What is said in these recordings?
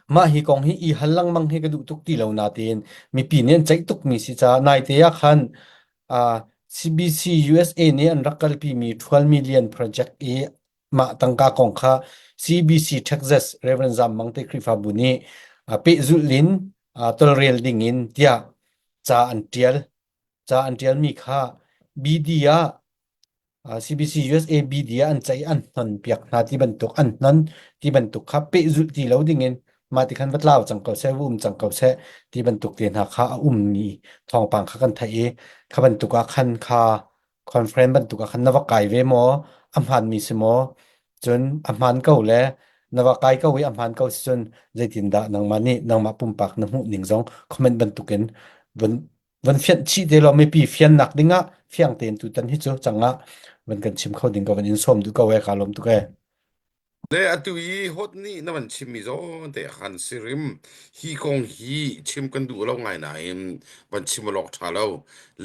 Mah hi kong hi i hal lengmang hi ka duh tuk ti lo natein mipi nih an ceih tukmi si caah naite ah khan uh, CBC USA nih an rak kalpimi 12 million project i mah tangka kong kha CBC Texas Reverend Zam Mang te Khrihfabu nih uh, pehzulh in uh, tolrel ding in tiah ca an tial. Ca an tialmi kha BD ah CBC USA BD ah an ceih an hnon piak hna ti bantuk an hnon ti bantuk kha pehzulh ti lo dingin mah ti khan va tlau cang ko seh va um cang ko seh ti bantuk te hna kha a ummi thawngpang kha kan theih i kha bantuk ah khan kha conference bantuk ah khan na va kai ve maw a hmaanmi si maw cun a hmaan ko le na va kai ko i a hmaan ko si cun zeitindah nangmah nih nangmah pumpak na hmuh ning zong comment bantukin vun van fianh chih te law mipi fiannak dingah fiang tein tutan hi cu cangah van kan chim kho ding ko van in sawm duh ko e ka lawm tuk e. Le atu i hot nih na van chimmi zawn te khan sirim hi kong hi chim kan duh lo ngai nain van chim awk ṭha lo.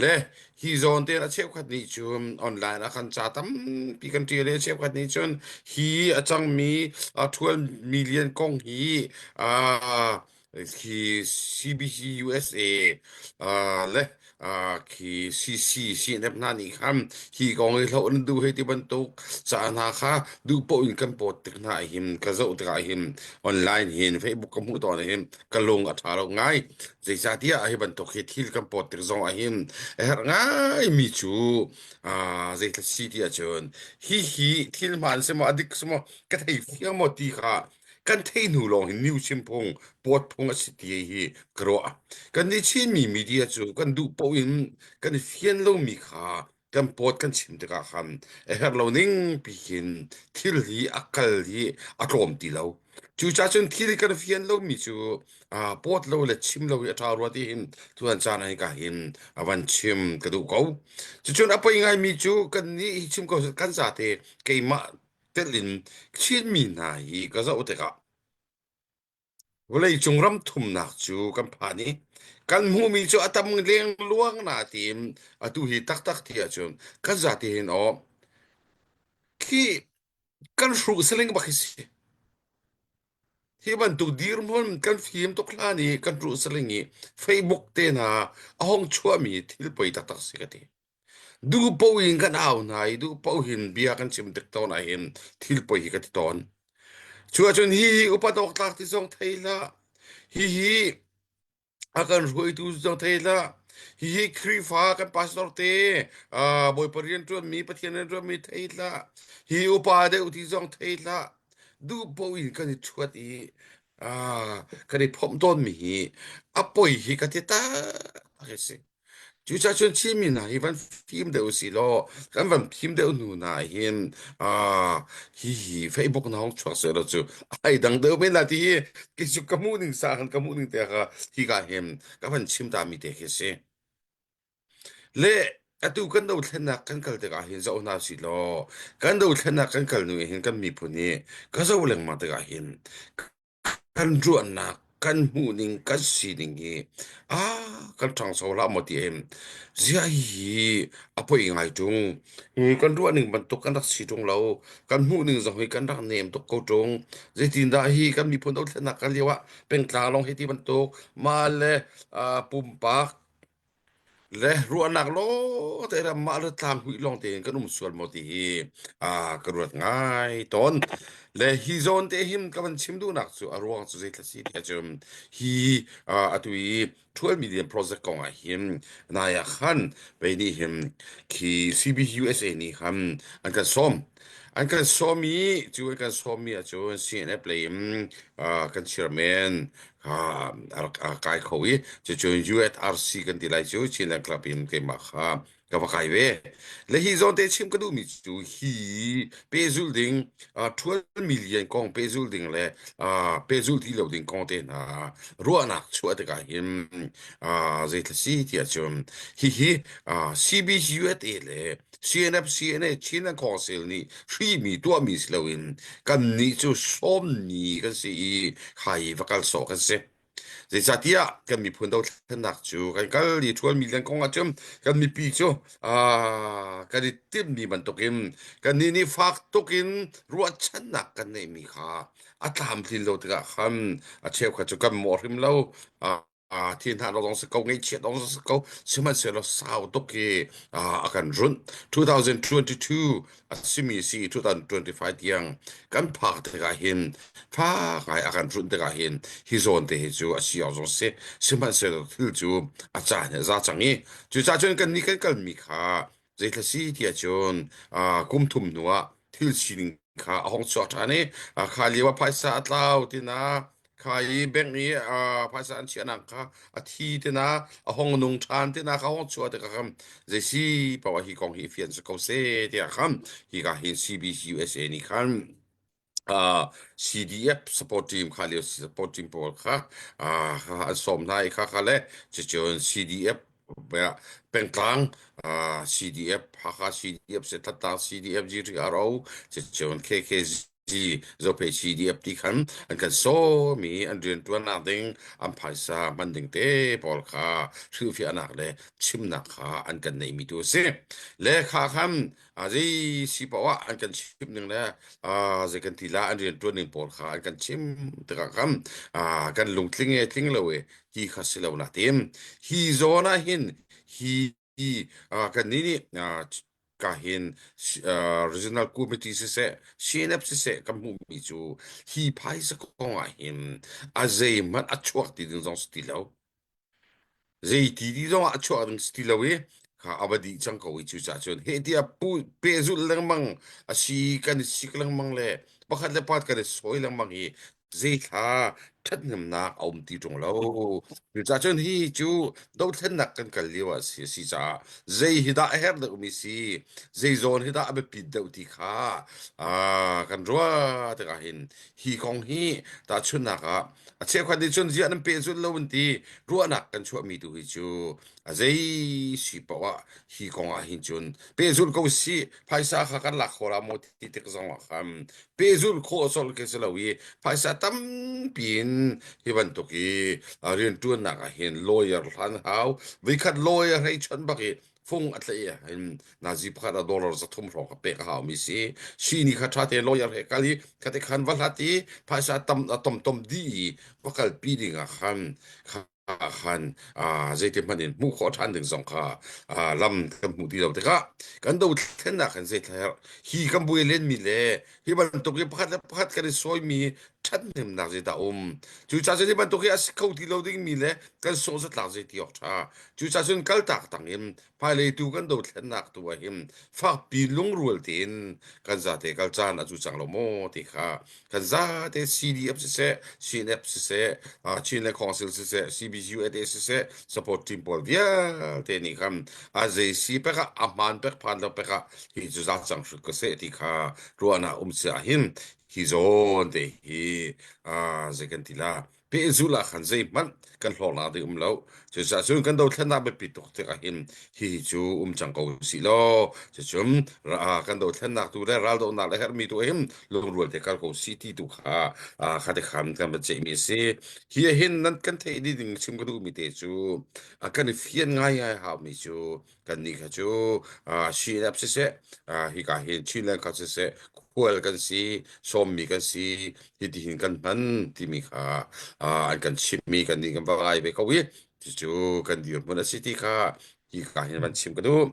Le hi zawn te a cheukhat nih cun online ah khan ca tampi kan ṭial i a cheukhat nih cun hi a cangmi 12 million kong hi khi CBC USA le khi CC CNF hna nih khan hi kong hi hloh an duh hei ti bantuk ca hna kha duh paoh in kan pawt tik hna hin ka zoh tikah hin online hin Facebook ka hmuh tawn hin ka lung a ṭha lo ngai zeicahtiah hi bantuk hi thil kan pawt tik zong ah hin a herh ngai mi cu zeithil si ti ahcun hi hi thil hmaan si maw a dik si maw ka thei fiang maw ti kha kan theih hnu lawng hin new chim phung pawt phung a si ti hi ka ruah. Kan i Chinmi media cu kan duh paoh in kan i fian lomi kha kan pawt kan chim tikah khan a herh lo ning pi khin thil hi a kal hi a tlawm ti lo. Cucaah cun thil hi kan fian lomi cu pawt lo le chim lo hi a ṭha rua ti hin tuan caan ah hika hin a van chim ka duh ko. Cucun a poi ngaimi cu kan nih hi chim ko kan zate keimah telh in Chinmi hna hi ka zoh tikah vawleicung ram thumnak cu kan phan i kan hmuhmi cu a tam lengluang na tiin atu hi taktak ti ahcun kan zate hin aw khi kan hruh saling bak hi si. Hi bantuk dirhmun kan fim tuk hlan i kan hruh saling i Facebook te hna a hong chuahmi thil poi taktak si ka ti. Duh paoh in kan au hna i duh paoh in bia kan chim tik tawn ahhin thil poi hi ka ti tawn. Cu ahcun hihi upat awk tlak ti zong thei hlah. Hihi a kan hruaitu zong thei hlah. Hihi Khrihfa kan pastor te uh, Bawipa rianṭuanmi Pathian rianṭuanmi thei hlah. Hi upa deuh ti zong thei hlah. Duh paoh in kan i ṭhuat i uh, kan i phomh tawnmi hi a poi hi ka ti tak a si. Cucaah cun Chinmi hna hi van fim deuh usih law kan van fim deuh hnu hna hin ah hihi Facebook na hong chuak seh law cu ai dang deuh men la ti hi kei cu ka hmuh ning sa khan ka hmuh ning te kha hi ka hin ka van chim ta mi te khi si. Le atu kan dothlennak kan kal tikah hin zoh hna usih law kan dothlennak kan kal nu hin kan miphun hi ka zoh lengmang tikah hin Kan ruahnak, kan hmuhning, kan sining hi ah kan ṭhangcho hlah maw ti em. Ziah hihi a poi ngai ṭung. Kan ruahning bantuk kan rak si ṭung lo. Kan hmuhning zong hi kan rak nem tuk ko ṭung. Zeitindah hi kan miphun dothlennak kan lio ah pengtlang lawng hi ti bantuk mah le ah, pumpak Le ruahnak lawng te ram mah le tlang huih lawng tein kan um sual maw ti hi ah ka ruat ngai tawn. Le hi zawn te hin ka van chim duhnak cu a ruang cu zeithla si ti ahcun hi ah, atu i 12 million project kong ah hin nai ah khan vei nih hin khi CBUSA nih khan an kan sawm. An kan sawm i cu an kan sawm mi ahcun CNF lei in ah, kan chairman a rak kai kho i cucun USRC kan ti lai cu Chinland Club in keimah kha ka va kai ve. Le hi zawn te chim ka duhmi cu hi pehzulh ding 12 million kong pehzulh ding le pehzulh ti lo ding kong te hna ruahnak chuah tikah hin zeithla si tiah cun hihi CBCUSA le CNF CNA Chinland Council nih hrimi tuahmi si loin kannih cu sawmmi kan si i khai i va kal sawh kan si. Zeicahtiah kan miphun dothlennak cu kan kal i ṭhualmi len kong ahcun kan mipi cu kan i timhmi bantukin kannih nih fak tukin ruahchannak kan neihmi kha A tlamtlin lo tikah khan a cheukhat cu kan mawh hrim lo. Thi hna dong si ko ngaihchiat dong si ko sihmanhsehlaw sau tuk hi a kan runh 2022 a simi si 2025 tiang kan phak tikah hin fak ngai a kan runh tikah hin hi zawn te hi cu a si awk zong si sihmanhsehlaw thil cu a caan hi a za cang i cucaah cun kan nih kan kalmi kha zeithla si tiah cun kum thum hnu ah thil sining kha a hong chuak ṭhan i kha lio ah phaisa a tlau tina kha i bank i phaisa an chiahnak kha a thi tina a hong nung ṭhan tina kha hong chuah tikah khan zei si poah hi kong hi fian si ko seh tiah khan hi ka hin CBC USA nih khan uh, CDF support team kha lio support team pawl kha uh, kha an sawm hna i kha kha le cucun CDF pengtlang uh, CDF Hakha CDF Sethatang CDF GTRO cucun KKG Zophei CDF ti khan an kan sawm i an riantuannak ding an phaisa hman ding te pawl kha hrilhfiahnak le chimnak kha an kan neihmi tu a si le kha khan a zei si paoh ah an kan chimh ning le zei kan ti la an rian ṭuan ning pawl kha an kan chim tikah khan kan lungtling e tling lo e ti kha si lo na tim hi zawn ah hin hi kan nih nih ka hin regional committee siseh CNF siseh kan hmuhmi cu hi phaisa kong ah hin a zeihmanh a chuak ti ding zong si ti lo Zeiti ti zongah a chuah ding si ti lo i kha a va dih cang ko i cucaah cun heh tiah pu pehzulh lengmang a si kan i sik lengmang le pakhat le pakhat kan i sawi lengmang hi zeithla ṭhathnemnak a um ti ṭung lo. Cucaah cun hi cu dothlennak kan kal lio ah si a si caah zei hi dah a herh deuhmi si, zei zawn hi dah a biapit deuh ti kha kan ruah tikah hin hi kong hi tahchunhnak ah A cheukhat nih cun ziah nan pehzulh lo an ti. Ruahnak kan chuahmi tu hi cu a zei si paoh ah hi kong ah hin cun pehzulh ko sih phaisa kha kan lak kho la maw ti tik zong ah khan pehzulh khawh colh khi si lo i phaisa tampi in hi bantuk i rianṭuannak ah hin lawyer hlan hau vikhat lawyer hei chawnh bak i fung a tlaih i hin nazi pakhat ah dollar 300 hrawng ka pek a hau mi si si ni kha tha te lawyer he kal i khate khan va hlat i phaisa tam a tom tom di i va kal pi ding ah khan kha khan zeiti hmanh in hmuh khawh ṭhan ding zong kha lam kan hmuh ti lo tikah kan dothlennak hin zeithla hi kan buai len mi le hi bantuk hi pakhat le pakhat kan i sawimi ṭhathnemnak zeidah um cucaah cun hi bantuk hi a si kho ti lo dingmi le kan sawh zatlak zei ti awk ṭha cucaah cun kaltak tangin hmailei tu kan dothlennak tu ah hin fakpi lungrual tein kan zate kal caan a cu cang lo maw ti kha kan zate CDF siseh CNF siseh Chin le Council siseh CBCUSA siseh support team pawl vialte nih khan a zei si pek ah a hmaan pek phan lo pek ah hi cu za cang hrik ko seh ti kha ruahnak um si ah hin hi zawn te hi zei kan ti la pehzulh ah khan zeihmanh kan hlawknak ding um lo cucaah cun kan dothlennak biapi tuk tikah hin hihi cu um cang ko sih law cucun kan dothlennak tu le raldohnak le herhmi tu hin lungrual te kal ko si ti tu kha kha te khan kan va ceihmi a si hi hin nan kan theih dih ding chim ka duhmi te cu kan i fian ngai ngai haumi cu Kannih kha cu CNF siseh, hika hin Chinland kha siseh, khual kan si, sawmmi kan si, hitihin kan hman timi kha an kan chimmi kannih kan va ngai ve ko i cucu kan dirhmun a si ti kha hika hin van chim ka duh.